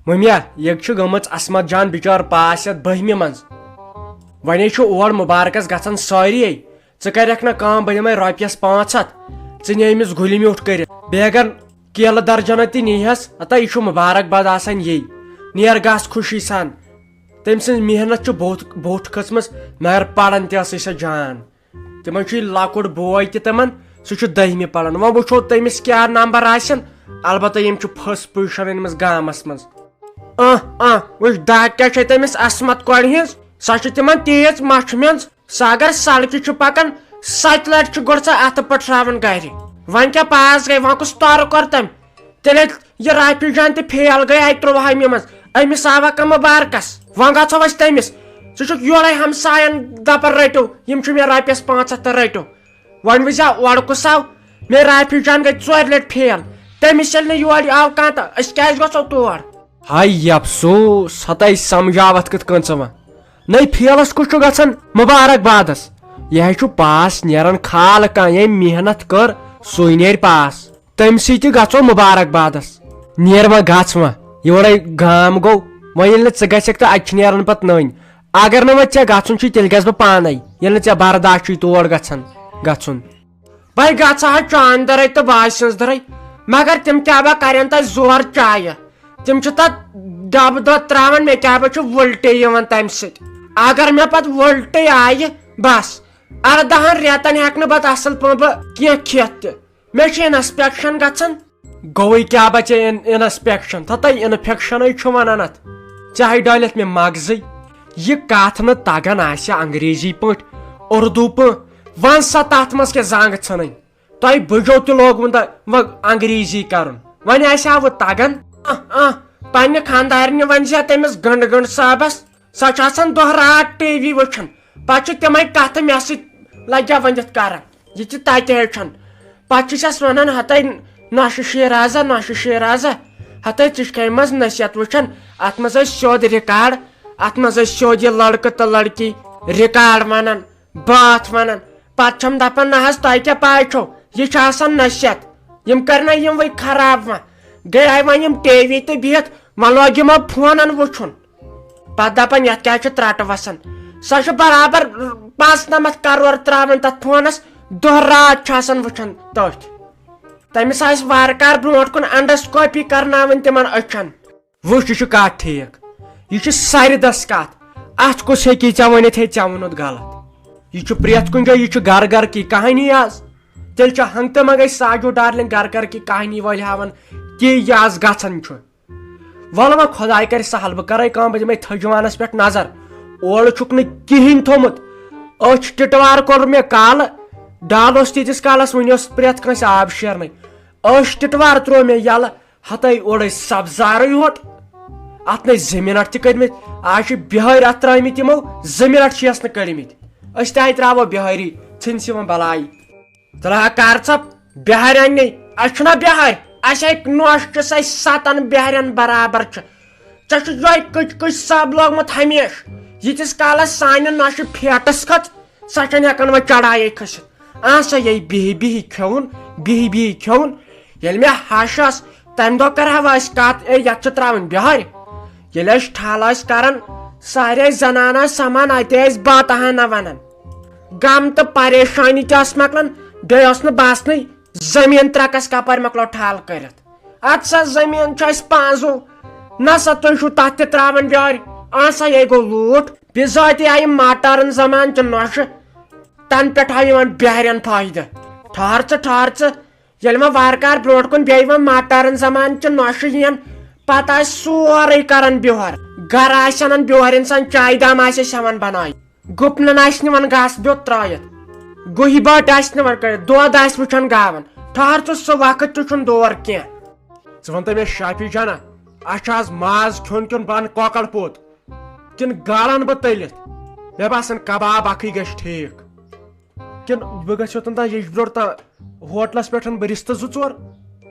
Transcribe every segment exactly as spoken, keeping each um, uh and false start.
مُمیا، ییٚتہِ چھُ گٔمٕژ عصمت جان بِچار پاس یتھ بٔہمہِ منٛز۔ وۄنۍ چھُ اور مُبارکس گژھان سٲری۔ ژٕ کرکھ نہ کٲم، بہٕ دِمے رۄپیس پانٛژھ ہتھ۔ ژٕ نہِ أمِس گُلہِ میوٗٹھ کٔرِتھ۔ بیٚیہِ اگر کیلہٕ درجنہ تہِ نیہس، ہتا یہِ چھُ مُبارک باد آسان یی۔ نیر گژھ خوشی سان۔ تٔمۍ سٕنٛز محنت چھِ بوٚٹھ، بوٚٹھ کھٔژمٕژ، مگر پران تہِ ٲسٕے سۄ جان۔ تِمن چھُ یہِ لۄکُٹ بوے تہِ تِمن، سُہ چھُ دٔہمہِ پران۔ وۄنۍ وٕچھو تٔمِس کیٛاہ نمبر آسن۔ البتہ یِم چھِ first position أنمٕژ گامس منٛز۔ اہ، اہ، وٕچھ دگ کیٛاہ چھےٚ تٔمِس عصمت کورِ ہٕنٛز۔ سۄ چھِ تِمن تیٖژ مچھِ منٛز۔ سُہ اگر سڑکہِ چھُ پکان، ستہِ لٹہِ چھُ گۄڈٕ سۄ اتھٕ پٹھراوان گرِ۔ وۄنۍ کیٛاہ پاس گٔے، وۄنۍ کُس تورٕ کوٚر تٔمۍ؟ تیٚلہِ یہِ رافی جان تہِ فیل گٔے اتہِ ترٛوہامہِ منٛز، أمِس آوا کانٛہہ مُبارکس؟ وۄنۍ گژھو أسۍ تٔمِس۔ ژٕ چھُکھ یورے ہمساین دپان رٔٹِو، یِم چھِ مےٚ رۄپیس پانٛژھ ہتھ تہٕ رٔٹِو۔ وۄنۍ وٕچھ زا اورٕ کُس آو، مےٚ رافی جان گٔے ژورِ لٹہِ فیل، تٔمِس ییٚلہِ نہٕ یورٕ آو کانٛہہ تہٕ أسۍ کیٛازِ گژھو تور؟ ہاے افسوس، ہتاے سمجھاوتھ کِتھ کٔنۍ ژٕ وۄنۍ؟ نٔے فیلس کُس چھُ گژھان مُبارک بادس؟ یہِ ہے چھُ پاس نیران خال کانٛہہ، ییٚمۍ محنت کٔر، سُے نیرِ پاس۔ تٔمۍ سٕے تہِ گژھو مُبارک بادس۔ نیر وۄنۍ گژھ وۄنۍ، یورے گام گوٚو۔ وۄنۍ ییٚلہِ نہٕ ژٕ گژھکھ تہٕ اتہِ چھِ نیران پتہٕ نٔنۍ۔ اگر نہٕ وۄنۍ ژےٚ گژھُن چھُے، تیٚلہِ گژھٕ بہٕ پانے، ییٚلہِ نہٕ ژےٚ برداشٕے تور گژھن، گژھُن۔ بھائی گژھٕ ہا چانہِ درے تہٕ باسہِ سٕنٛز درے، مگر تِم کیٛاہ با کرن تتہِ زورٕ چایہِ؟ تِم چھِ تتھ ڈبہٕ دۄد تراوان، مےٚ کیٛاہ با چھُ وُلٹے یِوان تمہِ سۭتۍ۔ اگر مےٚ پتہٕ وُلٹے آیہِ، بس، اردہن رٮ۪تن ہٮ۪کہٕ نہٕ پتہٕ اصل پٲٹھۍ بہٕ کینٛہہ کھٮ۪تھ تہِ۔ مےٚ چھِ انسپیکشن گژھان۔ گوٚوٕے کیٛاہ بچے ان-، انسپیکشن؟ تھا تۄہہِ انفیکشنٕے چھُ ونان اتھ؟ چاہے ڈٲلِتھ مےٚ مغزٕے۔ یہِ کتھ نہٕ تگان آسہِ انگریزی پٲٹھۍ، اردو پٲٹھۍ، ون سا تتھ منٛز کیٛاہ زنگ ژھٕنٕنۍ؟ تۄہہِ بُجو تہِ لوگمُت وۄنۍ انگریزی کرُن، وۄنۍ آسہِ ہا وۄنۍ تگان۔ اہ، اہ، پننہِ خاندارنہِ ونہِ زِ تٔمِس گنڈٕ گنڈٕ صٲبس۔ سۄ چھِ آسان دۄہ راتھ ٹی وی وٕچھان، پتہٕ چھِ تِمے کتھٕ مےٚ سۭتۍ لگیا ؤنِتھ کران، یہِ تہِ تتہِ ہیٚچھان۔ پتہٕ چھِ سس ونان، ہتے نۄشہِ شیرازا، نۄشہِ شیرازا، ہتے ژٕ چھکھے منٛز نصیحت وٕچھان، اتھ منٛز ٲسۍ سیوٚد ریکارڈ، اتھ منٛز ٲسۍ سیوٚد یہِ لڑکہٕ تہٕ لڑکی ریکارڈ ونان، باتھ ونان۔ پتہٕ چھم دپان، نہ حظ، تۄہہِ کیٛاہ پاے چھو، یہِ چھِ آسان نصیحت، یِم کرنہ یِم وۄنۍ خراب وۄنۍ۔ گٔے آیہِ وۄنۍ یِم ٹی وی تہٕ بِہِتھ، وۄنۍ لوگ یِمو فونن وٕچھُن۔ پتہٕ دپان، یتھ کیٛازِ چھِ ترٛٹہٕ وسان؟ سۄ چھِ برابر پانٛژھ نمتھ کرور تراوان تتھ فونس، دۄہ راتھ چھِ آسان وٕچھان تٔتھۍ۔ تٔمِس آسہِ وارٕ کارٕ برونٛٹھ کُن انڈوسکوپی کرناوٕنۍ تِمن أچھن۔ وٕچھ، یہِ چھُ کتھ ٹھیٖک، یہِ چھِ سرِ دس کتھ۔ اتھ کُس ہیٚکی ژےٚ ؤنِتھ، ہے، ژےٚ ووٚنُتھ غلط؟ یہِ چھُ پرٛٮ۪تھ کُنہِ جایہِ، یہِ چھُ گرٕ گرٕ کی کہانی آز۔ تیٚلہِ چھِ ہنٛگتہٕ منٛگے ساجو ڈارلنگ گرٕ گرٕ کی کہانی وٲلۍ ہاوان، کہِ یہِ آز گژھان چھُ۔ وَلہٕ وۄنۍ خۄداے کَرِ سَہَل، بہٕ کَرَے کٲم، بہٕ دِمَے تھٔج وانَس پٮ۪ٹھ نظر۔ اورٕ چھُکھ نہٕ کِہیٖنۍ تھوٚمُت۔ أچھ ٹِٹوار کوٚر مےٚ کالہٕ، ڈالوس تیٖتِس کالَس وٕنہِ اوس پرٛٮ۪تھ کٲنٛسہِ آب شیرنَے۔ أچھ ٹِٹوار ترٛوو مےٚ یَلہٕ، ہَتَے اورَے سبزارٕے ہوت۔ اَتھ نَے زٕ مِنَٹ تہِ کٔڑمٕتۍ، آز چھِ بِہٲرۍ اَتھ ترٛٲومٕتۍ یِمو، زٕ مِنَٹ چھِ یَس نہٕ کٔڑمٕتۍ۔ أسۍ تہِ ہَے ترٛاوو بِہٲری، ژھٕنۍ سِوَن بَلاے۔ ترٛا کر ژٕ بِہارٮ۪ن نِش؟ اَسہِ چھُنہ بِہارۍ، اَسہِ ہے نوٚش چھُ، سَے سَتَن بِہارٮ۪ن برابر چھُ۔ ژےٚ چھُ یِہوٚے کٕچ کٕچ سب لوگمُت ہمیشہٕ۔ ییٖتِس کالَس سانہِ نۄشہِ پھیٹَس کھٔژ، سۄ چھَنہٕ ہٮ۪کان وۄنۍ چڑایے کھٔسِتھ۔ آ، سۄ یہِ بِہِی بِہِی کھیوٚوُن، بِہِی بِہِی کھیوٚوُن۔ ییٚلہِ مےٚ ہَش ٲس، تَمہِ دۄہ کَرہاو أسۍ کَتھ، اے، یَتھ چھِ ترٛاوٕنۍ بِہٲرۍ۔ ییٚلہِ أسۍ ٹھل ٲسۍ کَران، سارے زنانہٕ آسہٕ سَمان اَتہِ ٲسۍ باتہٕ ہنا وَنان۔ غم تہٕ پریشانی تہِ ٲس مۄکلان، بیٚیہِ اوس نہٕ باسنٕے زٔمیٖن ترٛکَس کَپٲرۍ مۄکلو ٹھل کٔرِتھ۔ اَدٕ سا زٔمیٖن چھُ اَسہِ پانٛزُو، نہ سا تُہۍ چھِو تَتھ تہِ ترٛاوان بیٛارِ۔ آ سا یے گوٚو لوٗٹھ۔ بِذٲتی آیہِ ماٹارَن زَمانہٕ چہِ نۄشہِ، تَنہٕ پٮ۪ٹھ آو یِوان بِہارٮ۪ن فٲیدٕ۔ ٹھہر ژٕ، ٹھہر ژٕ۔ ییٚلہِ وۄنۍ وارٕ کارٕ برونٛٹھ کُن بیٚیہِ وۄنۍ ماٹارَن زَمانہٕ چہِ نۄشہِ یِن، پَتہٕ آسہِ سورُے کَران بِہور۔ گَرٕ آسہِ اَنان بِہور اِنسان، چایہِ دام آسہِ اَسہِ ہٮ۪وان بَنٲوِتھ۔ گُپنن آسہِ نِوان گاسہٕ بیوٚل ترٲوِتھ، گُہہِ باٹہِ آسہِ نِوان کٔڑِتھ، دۄد آسہِ وٕچھان گاوَن۔ ٹھہر ژٕ، سُہ وقت تہِ چھُنہٕ دور کینٛہہ۔ ژٕ وَن تہٕ مےٚ شافی جانا، اَسہِ چھُ آز ماز کھیوٚن کِنہٕ بہٕ اَنہٕ کۄکَر پوٚت؟ کِنہٕ گاڑٕ اَنہٕ بہٕ تٔلِتھ؟ مےٚ باسان کباب اَکھٕے گژھِ ٹھیٖک۔ کِنہٕ بہٕ گژھٕ یوٚتَن تام ییٚجبیٛٲر تام ہوٹلَس پٮ۪ٹھ بہٕ رِستہٕ زٕ ژور،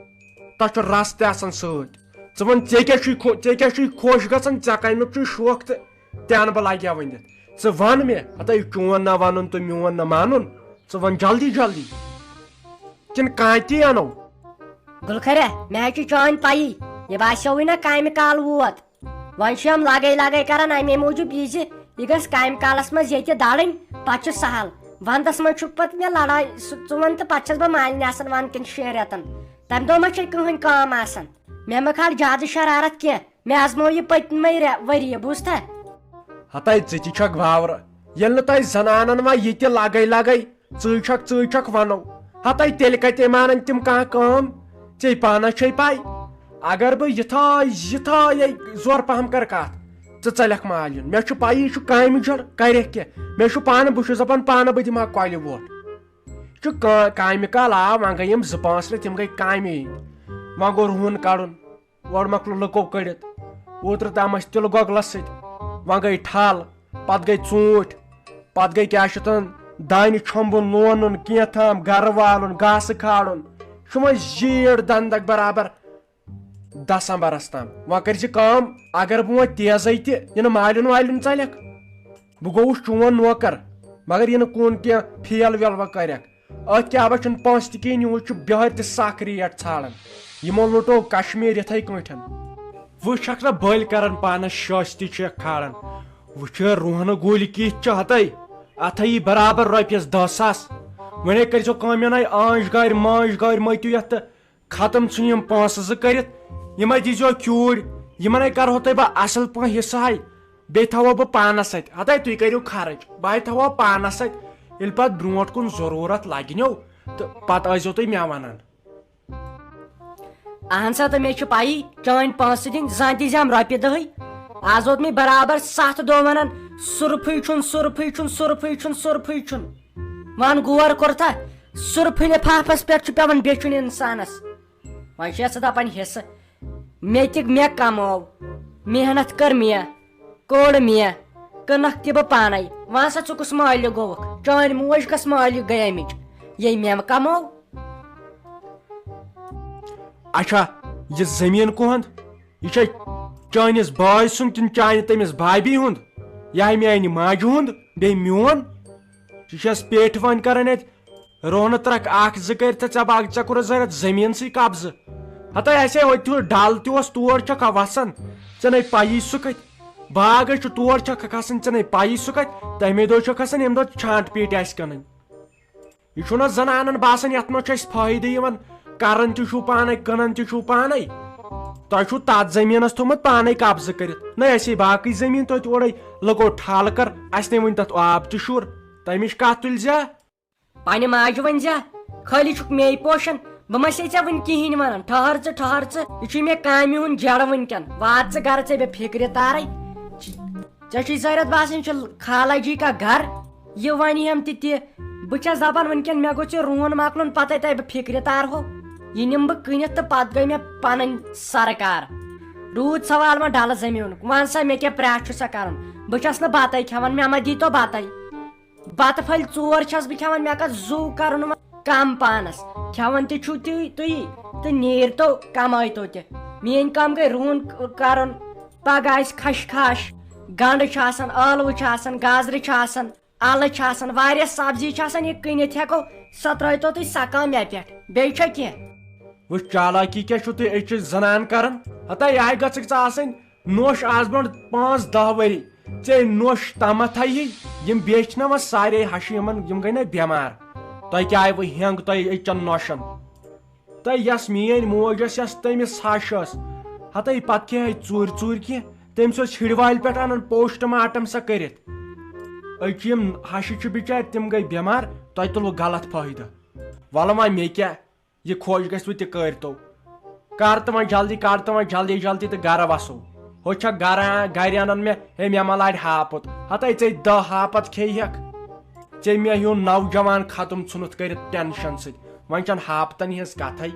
تَتھ چھُ رَس تہِ آسان سۭتۍ۔ ژٕ وَن، ژےٚ کیٛاہ چھُے خو-، ژےٚ کیٛاہ چھُے خۄش گژھان، ژےٚ کَمیُک چھُے شوق تہٕ تہِ اَنہٕ بہٕ لگیا ؤنِتھ۔ ژٕ وَن مےٚ، ہتا یہِ چون نہ وَنُن تہٕ میون نہ مانُن۔ ژٕ وَن جلدی جلدی۔ کِنہٕ کانٛہہ تی اَنو؟ گُلخرہ، مےٚ حظ چھِ چٲنۍ پَیی، یہِ باسیووٕے نہ کامہِ کال ووت۔ وۄنۍ چھِ یِم لگے لگے کران اَمے موٗجوٗب یہِ زِ یہِ گٔژھ کامہِ کالس منٛز ییٚتہِ دَرٕنۍ، پتہٕ چھُ سہل۔ ونٛدس منٛز چھُ پتہٕ مےٚ لڑٲے، سُہ ژٕ وَن تہٕ پتہٕ چھَس بہٕ مالِنہِ آسان ونٛدٕ کٮ۪ن شٮ۪ن رٮ۪تن۔ تَمہِ دۄہ ما چھے کٕہٕنۍ کٲم آسان؟ مےٚ مہ کھال زیادٕ شرارت کینٛہہ، مےٚ آزموو یہِ پٔتمہِ رٮ۪-، ؤریہِ، بوٗزتھا؟ ہتاے، ژٕ تہِ چھکھ باورٕ۔ ییٚلہِ نہٕ تۄہہِ زنانن وۄنۍ یہِ تہِ لگے لگے، ژٕے چھکھ، ژٕے چھکھ ونو۔ ہتاے، تیٚلہِ کتہِ مانن تِم کانٛہہ کٲم؟ ژےٚ پانس چھے پاے، اگر بہٕ یِتھٲے یِتھٲے زورٕ پہم کرٕ کتھ، ژٕ ژلکھ مالِیُن۔ مےٚ چھُ پَیی، یہِ چھُ کامہِ جڑ، کرٮ۪کھ کیٛاہ؟ مےٚ چھُ پانہٕ، بہٕ چھُس دپان پانہٕ، بہٕ دِمہٕ ہا کۄلہِ ووٹ۔ یہِ چھُ کا-، کامہِ کال آو، وۄنۍ گٔے یِم زٕ پانٛژھ رٮ۪تھ، یِم گٔے کامہِ ہِنٛدۍ۔ وۄنۍ گوٚو رُہُن کڑُن، اورٕ مۄکلو لُکو کٔڑِتھ۔ اوترٕ تام ٲسۍ تِلہٕ گۄگلس سۭتۍ، وۄنۍ گٔے ٹھل، پتہٕ گٔے ژوٗنٛٹھۍ، پتہٕ گٔے کیٛاہ چھِ تَتھ، دانہِ چھۄمبُن، لونُن، کینٛہہ تام گرٕ والُن، گاسہٕ کھالُن۔ چھُ وۄنۍ زیٖٹھ دنٛدک برابر دسمبرس تام۔ وۄنۍ کٔرۍ زِ کٲم، اگر بہٕ وۄنۍ تیزے تہِ یِنہٕ مالیُن والیُن ژلکھ، بہٕ گوٚوُس چون نوکر، مگر یِنہٕ کُن کینٛہہ فیل ویل وۄنۍ کرکھ۔ أتھۍ کیٛاہ بہ چھُنہٕ پونٛسہٕ تہِ کِہیٖنۍ، یِہُس چھُ بِہٲرۍ تہِ سخ ریٹ ژھانڈان۔ یِمو لوٚٹو کشمیر یِتھے کٲٹھۍ۔ وۄنۍ چھکھ نہ بٔلۍ کران پانس شٲستی چھکھ کھالان۔ وۄنۍ چھِ رُہنہٕ گوٗلۍ کِتھ چھِ ہتٲے، اتھے یی برابر رۄپیس دہ ساس۔ وۄنۍ کٔرۍ زیو کٲم، یِنَے آنٛچ گارِ مانٛچ گارِ مٔتِو یتھ تہٕ ختم ژھٕنہِ یِم پونٛسہٕ زٕ کٔرِتھ، یِمے دیٖزیو کیوٗرۍ، یِمنے کرہو تۄہہِ بہٕ اصل پٲٹھۍ حصہٕ ہاے، بیٚیہِ تھاوو بہٕ پانس اتھۍ۔ ہتے تُہۍ کٔرِو خرٕچ، بہٕ ہاے تھاوو پانس اتھۍ، ییٚلہِ پتہٕ برونٛٹھ کُن ضروٗرت لگنیو تہٕ پتہٕ ٲسۍزیو تُہۍ مےٚ ونان۔ اہن سا، تہٕ مےٚ چھِ پَیی، چٲنۍ پونٛسہٕ دِنۍ زانٛتی زِ ہم رۄپیہِ دَہٕے۔ آز ووت مےٚ برابر ستھ دۄہ ونان، سُرفٕے چھُن، سُرفٕے چھُن، سُرفٕے چھُن، سُرفٕے چھُن۔ وۄنۍ غور کوٚرتھا، سُرفہٕ لِفافس پٮ۪ٹھ چھُ پٮ۪وان بیچھُن انسانس۔ وۄنۍ چھِ ژٕ دپان حصہٕ، مےٚ تہِ مےٚ کمٲو، محنت کٔر مےٚ، کوٚڑ مےٚ، کٕنکھ تہِ بہٕ پانے۔ وۄنۍ سا ژٕ کُس مٲلِک گوٚوُکھ؟ چٲنۍ موج کس مٲلِک گٔے امِچ، یے مےٚ کمٲو؟ اچھا، یہِ زٔمیٖن کُہُنٛد؟ یہِ چھا چٲنِس بٲے سُنٛد کِنہٕ چانہِ تٔمِس بھابھی ہُنٛد؟ یہِ ہا میانہِ ماجہِ ہُنٛد، بیٚیہِ میون۔ ژٕ چھَس پیٹھۍ وۄنۍ کران اَتہِ رۄہنہٕ ترٛکھ اکھ زٕ کٔرِتھ، ژےٚ باغ، ژےٚ کوٚرُتھ زَرٮ۪تھ زٔمیٖنسٕے قبضہٕ۔ ہتا اَسہِ ہے ہوٚتہِ ہیوٚر ڈل تہِ اوس، تور چھکھا وَسان؟ ژےٚ نے پَیی سُہ کَتہِ؟ باغ ہے چھُ، تور چھکھا کھسان، ژےٚ نے پَیی سُہ کَتہِ؟ تَمے دۄہ چھکھ کھسان، ییٚمہِ دۄہ چھانٛٹ پیٖٹۍ آسہِ کٕنٕنۍ۔ یہِ چھُنہ زنانن باسان، یتھ منٛز چھُ اسہِ فٲیدٕ یِوان، کران تہِ چھُو پانے، کٕنان تہِ چھُو پانے۔ تۄہہِ چھُو تتھ زٔمیٖنس تھوٚومُت پانے قبضہٕ کٔرِتھ، نہ اسی باقٕے زٔمیٖن توتہِ اورے لُکو ٹھل کٔر، اسہِ نے وُنہِ تتھ آب تہِ شوٗر۔ تمِچ کتھ تُلۍ زیہ۔ پننہِ ماجہِ ؤنۍ زیہ، خٲلی چھُکھ مے پوشان، بہٕ ما چھسے ژےٚ وُنہِ کِہیٖنۍ ونان۔ ٹھہر ژٕ، ٹھہر ژٕ، یہِ چھُے مےٚ کامہِ ہُنٛد جڑٕ وُنکٮ۪ن۔ وات ژٕ گرٕ، ژےٚ بے فکرِ تارے۔ ژےٚ چھُے ظٲہرت باسان، یہِ چھُ خالہ جی کا گھر، یہِ ونہِ ہم تہِ تہِ۔ بہٕ چھَس دَپان وٕنکٮ۪ن مےٚ گوٚژھ یہِ رُہُن مۄکلُن، پَتَے تۄہہِ بہٕ فِکرِ تارہو۔ یہِ نِمہٕ بہٕ کٕنِتھ تہٕ پَتہٕ گٔے مےٚ پَنٕنۍ سرکار۔ روٗد سوال وۄنۍ ڈَلہٕ زٔمیٖنُک۔ وَن سا مےٚ کیٛاہ پرٛاہ چھُ سا کَرُن؟ بہٕ چھَس نہٕ بَتَے کھٮ۪وان، مےٚ مہ دیٖتو بَتَے۔ بَتہٕ پھٔلۍ ژور چھَس بہٕ کھٮ۪وان، مےٚ کَتھ زُو کَرُن وۄنۍ کَم پانَس؟ کھٮ۪وان تہِ چھُو تُہۍ، تُہی تہٕ نیٖرتو کَمٲیتو تہِ۔ میٛٲنۍ کٲم گٔے رُہُن کَرُن، پَگاہ آسہِ کھَش کھَش، گَنٛڈٕ چھِ آسان، ٲلوٕ چھِ آسان، گازرِ چھِ آسان۔ اَلہٕ چھِ آسان، واریاہ سبزی چھِ آسان، یہِ کٕنِتھ ہٮ۪کو، سۄ ترٛٲیتو تُہۍ سۄ کٲم مےٚ پٮ۪ٹھ۔ بیٚیہِ چھا کینٛہہ؟ وٕچھ، چالاکی کیٛاہ چھُو تُہۍ أزچہِ زنان کران؟ ہتا یہِ آیہِ گٔژھٕکھ ژٕ آسٕنۍ نوٚش آز برونٛٹھ پانٛژھ دَہ ؤری۔ ژےٚ نوٚش تمتھ ہا یی، یِم بیچھِ نہ وۄنۍ سارے ہشہِ یِمن، یِم گٔے نہ بٮ۪مار۔ تۄہہِ کیٛاہ آیہِ وۄنۍ ہٮ۪نٛگ تۄہہِ أزچٮ۪ن نوٚشن؟ تہٕ یۄس میٲنۍ موج ٲس، یۄس تٔمِس ہش ٲس، ہتٲے پتہٕ کھیٚیہِ ہے ژوٗرِ ژوٗرِ کینٛہہ، تٔمِس اوس ہِڑِ والہِ پٮ۪ٹھ انان post mortem سۄ کٔرِتھ۔ أزۍ چھِ یِم ہشہِ چھِ بِچارِ، تِم گٔے بٮ۪مار، تۄہہِ تُلوٕ غلط فٲیدٕ۔ وَلہٕ وۄنۍ مےٚ کیٛاہ، یہِ خۄش گژھِ وۄنۍ تہِ کٔرۍتو۔ کر تہٕ وۄنۍ جلدی، کر تہٕ وۄنۍ جلدی جلدی تہٕ گرٕ وسو۔ ہُہ چھا گرٕ، گرِ انان مےٚ، ہے مےٚ ما لارِ ہاپُت۔ ہتٲے ژےٚ دَہ ہاپت کھیٚیہِ ہٮ۪کھ۔ ژےٚ مےٚ ہیوٗ نوجوان ختم ژھُنُتھ کٔرِتھ tension سۭتۍ۔ وۄنۍ چھَنہٕ ہاپتن ہٕنٛز کتھے۔